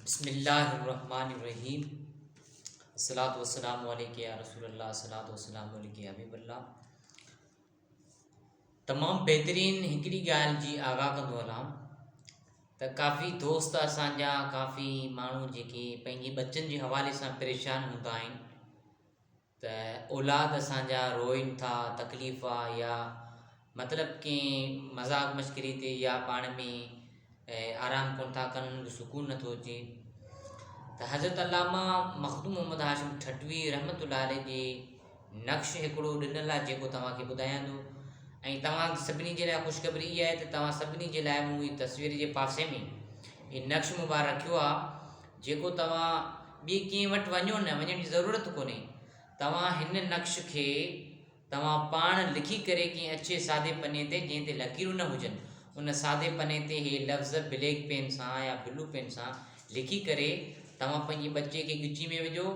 بسم الله الرحمن الرحيم الصلوة والسلام عليك يا رسول الله الصلوة والسلام عليك يا حبيب الله تمام بهترين هڪڙي ڳالهه جي آگاهه ڪندو هلان ته ڪافي دوست اسان جا ڪافي ماڻهو جيڪي پنهنجي ٻچن جي حوالي سان پريشان هوندا آهن ته اولاد اسان جا روئن ٿا تڪليف آ يا مطلب ڪنهن مذاق مشڪري تي يا پاڻ ۾ آرام ڪونه ٿا ڪن انهن کي سڪون نٿو اچي ته حضرت علامه مخدوم محمد هاشم ٺٽوي رحمت الله عليه جي نقش هڪڙو ڏنل آ جيڪو توهان کي ٻڌايان ٿو ۽ توهان سڀني جي لاء خوشخبري اها آهي ته توهان سڀني جي لاء مون هي تصوير جي پاسي ۾ هي نقش مبارڪ رکيو آ جيڪو توهان ٻي ڪنهن وٽ وڃو نه، وڃڻ جي ضرورت ڪونهي. توهان هن نقش کي توهان پاڻ لکي ڪري ڪنهن اڇي سادي پني تي جنهن تي لڪيرون نه هجن، ان سادي پني تي هي لفظ بليڪ پين سان يا بلو پين سان لکي ڪري توهان پنهنجي ٻچي کي ڳچي ۾ وجهو،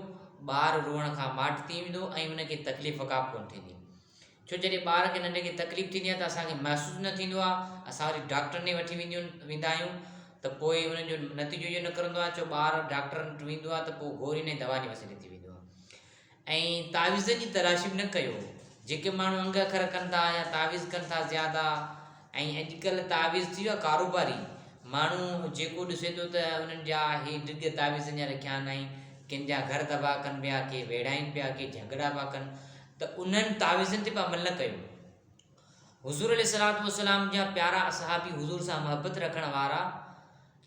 ٻار روئڻ کان ماٺ ٿي ويندو ۽ ان کي تڪليف ڪا به ڪونه ٿيندي. ڇو جڏهن ٻار کي ننڍي کي تڪليف ٿيندي آهي ته اسان کي محسوس نه ٿيندو آهي اسان وري ڊاڪٽرن ڏي وٺي وينديون ويندا آهيون ته پوء انهن جو نتيجو اهو نڪرندو آهي ڇو ٻار ڊاڪٽرن وٽ ويندو آهي ته پوء گورين ۽ دوا جي وسيلي ٿي ويندو آهي ۽ تعويذن جي تلاشي به نه ڪيو جيڪي ماڻهو انگ اکر ڪن ٿا يا تعويذ ڪن ٿا زياده ۽ اڄڪلهه تعويذ ٿي ويو آهي ڪاروباري ماڻهو جيڪو ڏسي ٿو ته انهن جا هي ڊگهه تعويذن جا رکيا آهن ۽ ڪن جا گهر تباهه ڪن پيا ڪي ويڙهائين پيا ڪي جهڳڙا پيا ڪن ته انهن تعويذن تي به عمل نه ڪيو. حضور عليه الصلوة والسلام جا پيارا اصحابي حضور سان محبت رکڻ وارا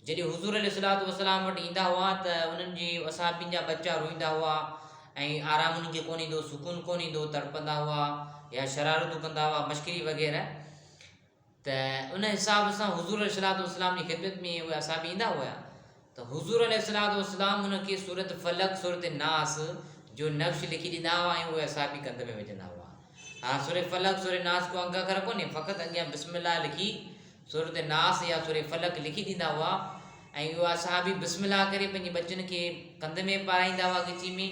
جڏهن حضور عليه الصلوة والسلام وٽ ايندا هئا ته انهن جي اصحابين جا ٻچا روئيندا هئا ۽ آرام انهن کي ڪونه ايندو سڪون ڪونه ايندو تڙپندا هئا يا شرارتون ڪندا هئا مشڪري وغيره ته ان حساب سان حضور عليه الصلوة والسلام جي خدمت ۾ اهي اصحاب ايندا هيا ته حضور عليه الصلوة والسلام ان کي سورة فلق سورة ناس جو نقش لکي ڏيندا هئا ۽ اهي اصحابي ڪنڌ ۾ وجهندا هئا. ها سورة فلق سورة ناس ڪو انگ اکر ڪونهي فقط اڳيان بسم الله لکي سورة ناس يا سورة فلق لکي ڏيندا هئا ۽ اهي اصحابي بسم الله ڪري پنهنجي ٻچن کي ڪنڌ ۾ پارائيندا هئا ڳچي ۾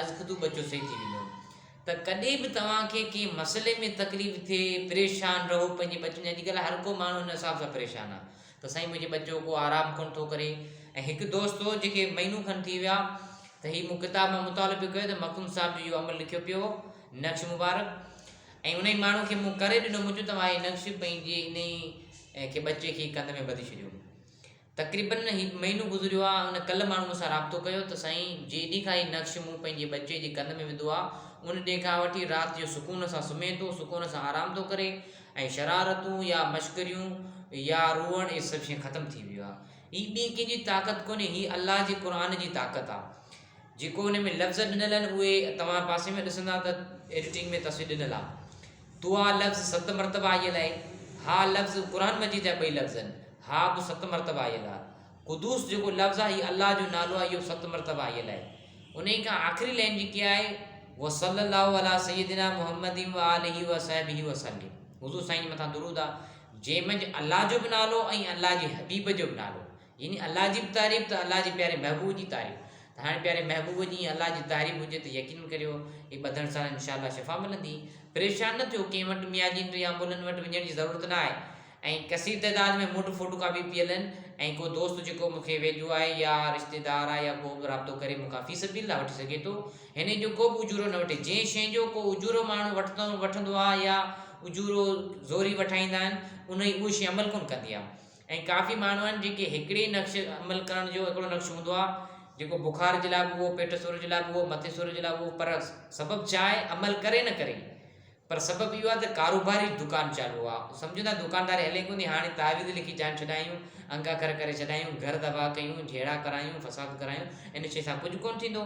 ازخود ٻچو صحيح ٿي ويندو هو. ته ڪڏهن به توهان کي ڪنهن مسئلي ۾ تڪليف ٿئي پريشان رهو پنهنجي ٻچن جا اڄڪلهه هر ڪو ماڻهو ان حساب سان پريشان آهي ته سائين منهنجي ٻچو ڪو آرام ڪونه ٿو ڪري ۽ هڪ دوست هو جيڪي مهينو کن ٿي ويا ته هي مون ڪتاب مان مطالعو پيو ڪيو ته مخدوم صاحب جو اهو عمل لکيو پيو هو نقش مبارڪ ۽ انهي ماڻهو کي مون ڪري ڏنو مون چيو توهان هي نقش پنهنجي انهي کي ٻچي کي ڪنڌ ۾ ٻڌي ڇڏيو تقريبن هي مهينو گذريو آ ان ڪلهه ماڻهو مون سان رابطو ڪيو ته سائين جنهن ڏينهن کان هي نقش مون پنهنجي ٻچي جي ڪنڌ ۾ وڌو آ ان ڏينهن کان وٺي رات جو سڪون سان سمهي ٿو سڪون سان آرام ٿو ڪري ۽ شرارتون يا مشڪريون يا روئڻ اهي سڀ شيون ختم ٿي ويو آ هي ٻي ڪنهن جي طاقت ڪونهي هي الله جي قرآن جي طاقت آ جيڪو ان ۾ لفظ ڏنل آهن اهي توهان پاسي ۾ ڏسندا ته ايڊيٽنگ ۾ تصوير ڏنل آ دعا لفظ ست مرتبا آيل آهي. ها لفظ قرآن مجيد جا ٻئي لفظ آهن. ها به ست مرتبا آيل آهي. قدوس جيڪو لفظ آهي هي الله جو نالو آهي اهو به ست مرتبا آيل آهي. انهي کان آخري لائين جيڪي آهي وصلي الله علي سيدنا محمد وآله وصحبه وسلم حضور سائين جي مٿان درود آهي جنهن منجهه الله جو به نالو ۽ الله جي حبيب جو به نالو يعني الله جي به تعريف ته الله جي پياري محبوب جي تعريف ته هاڻي پياري محبوب جي ۽ الله جي تعريف هجي ته يقينن ڪريو هي ٻڌڻ سان انشاء الله شفا ملندي. پريشان نه ٿيو ڪنهن وٽ مياجين يا ملن وٽ وڃڻ جي ضرورت نه آهي ۽ ڪثير تعداد ۾ مون وٽ فوٽو ڪاپي پيل آهن ۽ ڪو دوست جيڪو مون کي ويجهو آهي يا رشتيدار آهي يا ڪو به رابطو ڪري مون کان في سبيل الله وٺي سگهي ٿو هن جو ڪو به اجورو نه وٺي جنهن شيء جو ڪو اجورو ماڻهو وٺندو آهي يا اجورو زوري وٺائيندا آهن انهي اهو شيء عمل ڪونه ڪندي آهي ۽ ڪافي ماڻهو آهن جيڪي هڪڙي نقش عمل ڪرڻ جو هڪڙو نقش هوندو آهي جيڪو بخار جي لاء به اهو پيٽ سور جي لاء به اهو مٿي سور جي لاء به اهو پر سبب ڇا آهي عمل ڪري نه ڪري پر سبب اهو آهي ته ڪاروباري دڪان چالو آهي سمجهون ٿا دڪانداري هلي ڪونه ٿي هاڻي تعويذ لکي جان ڇڏايون انگ اکر ڪري ڇڏايون گهر تباهه ڪيون جهيڙا ڪرايون فساد ڪرايون ان شيء سان ڪجهه ڪونه ٿيندو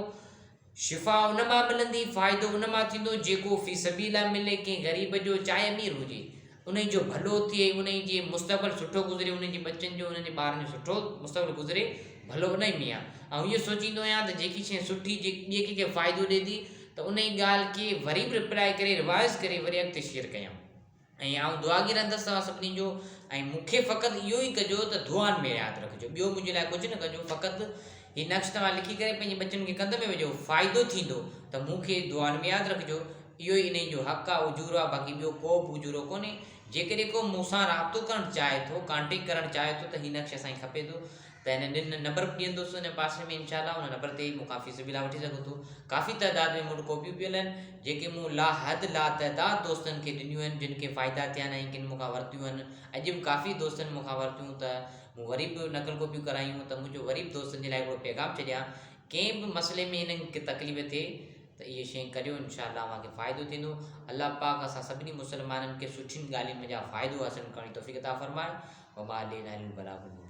شفا ان مان ملندي، فائدو ان مان ٿيندو جيڪو في سبيل الله ملي، ڪنهن غريب جو چاهي امير هجي، انهي جو ڀلو ٿئي، انهي جي مستقبل سٺو گذري، انهي جي ٻچن جو، انهن جي ٻارن جو سٺو مستقبل گذري، ڀلو انهي ۾ آهي. آئون اهو سوچيندو آهيان ته جيڪي شيء سٺي جي ٻئي ڪنهن کي فائدو ڏئي ٿي ته انهي ڳالهه کي وري به رپلائي ڪري ريوائز ڪري وري اڳتي شيئر ڪيان. ۽ آئون دعاگي رهندس توهان سڀني جو ۽ مون کي فقط اهو ئي ڪجو ته دعائن ۾ ياد رکجو ٻيو منهنجي لاء ڪجهه نه ڪجو فقط هي نقش توهان لکي ڪري پنهنجي ٻچن کي ڪنڌ ۾ وجهو فائدو ٿيندو ته مون کي دعائن ۾ ياد رکجو اهو ئي انهي جو حق آ اجورو آ باقي ٻيو ڪو به اجورو ڪونهي جيڪڏهن ڪو مون سان رابطو ڪرڻ چاهي ٿو ڪانٽيڪٽ ڪرڻ چاهي ٿو ته هي نقش اسان کي کپي ٿو ته هن ڏن نمبر به ڏيندس ان پاسي ۾ انشاء الله ان نمبر تي مون کان في سبيل الله وٺي سگهو ٿو ڪافي تعداد ۾ مون وٽ ڪاپيون پيل آهن جيڪي مون لا حد لا تعداد دوستن کي ڏنيون آهن جن کي فائدا ٿيا آهن ۽ ڪن مون کان ورتيون آهن اڄ به ڪافي دوستن مون کان ورتيون ته مون وري به نقل ڪاپيون ڪرايون ته منهنجو وري به دوستن جي لاء هڪڙو پيغام ڇڏيان ڪنهن به مسئلي ۾ هنن کي تڪليف ٿئي ته اهي شيون ڪريو انشاء الله اوهان کي فائدو ٿيندو الله پاڪ اسان سڀني مسلمانن کي سٺين ڳالهين منجهان فائدو حاصل ڪرڻ جي توفيق عطا فرمائي وما علينا الا البلاغ المبين.